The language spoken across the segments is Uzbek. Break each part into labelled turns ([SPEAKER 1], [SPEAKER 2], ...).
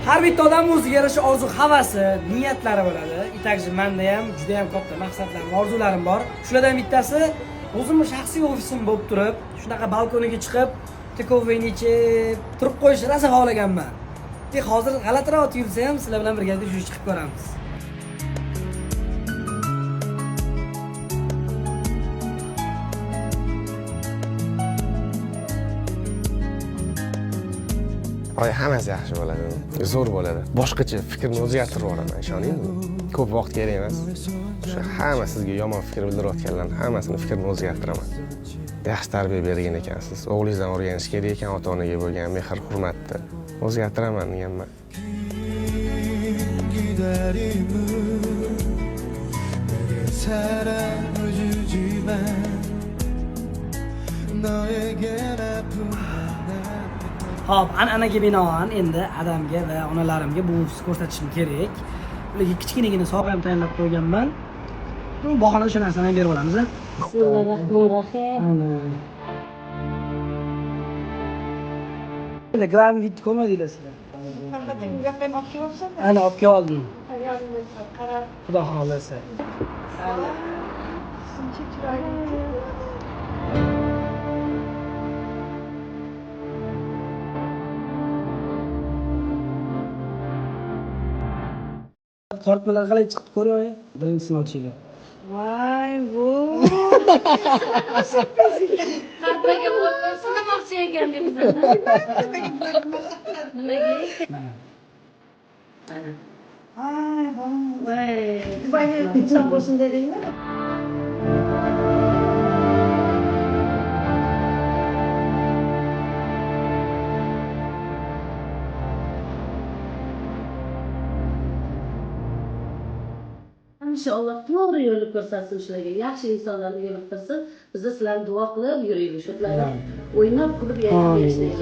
[SPEAKER 1] Har bitta odam o'ziga yarasha orzu havasi, niyatlari bo'ladi. И также menda ham juda ham katta maqsadlarim, orzularim bor. Shulardan bittasi o'zimni shaxsiy ofisim bo'lib turib, shunaqa balkoniga chiqib, kofeni ichib, turib qo'yishni rosa xohlaganman. Hozir g'alatiroq tuyulsa ham sizlar bilan birgalikda shu chiqib ko'ramiz.
[SPEAKER 2] Oy, hammasi yaxshi bo'ladi, zo'r bo'ladi. Boshqacha fikrni o'zgartirib yuboraman, ishoningmi? Ko'p vaqt kerak emas. O'sha hamma sizga yomon fikr bildirayotganlarni hammasini fikrini o'zgartiraman. Yaxshi tarbiya bergan ekansiz. O'g'lingizdan o'rganish kerak ekan ota-onaga bo'lgan mehr hurmatni. O'zgartiraman deganman.
[SPEAKER 3] 기다림은 내게 사랑을 주지만 너에겐 아픔만
[SPEAKER 1] Xo'p, an'anaga binoan endi adamga va onalarimga bu ofisni ko'rsatishim kerak. Ularga kichkinagina sovg'a ham tayyorlab qo'yganman. Bu bahona o'sha narsani ham berib olamiz. A?
[SPEAKER 4] Bismillahirrahmanirrahim.
[SPEAKER 1] Ana. Главный вид ko'rmadinglar sizlar.
[SPEAKER 5] Faqat bu yoqqa ham olib kelyapsan.
[SPEAKER 1] Ana olib keldim. Xudo xohlasa.
[SPEAKER 5] Shuncha chiroyli.
[SPEAKER 1] Tortmalar qalay chiqdi ko'ring, birinchisini ochinglar.
[SPEAKER 5] Voy bu.
[SPEAKER 4] Qarpaga bo'lmasa demoqchi ekan debsan. Nimaga?
[SPEAKER 1] Mana.
[SPEAKER 4] Mana.
[SPEAKER 5] Voy voy.
[SPEAKER 4] Voy.
[SPEAKER 5] Voy inson bo'lsin dedingmi?
[SPEAKER 4] Hamisha Alloh to'g'ri yo'lni ko'rsatsin shularga. Yaxshi insonlarni yo'liqtirsin. Biz sizlarni duo qilib yuraylik. Shularni o'ynab kulib yashaylik.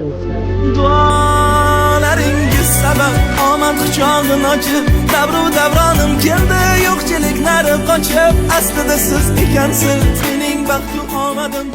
[SPEAKER 3] Duolaringiz sabab omad quchog'in ochib davru davronim keldi yo'qchilik nari qochib aslida siz ekansiz mening baxtu omadim.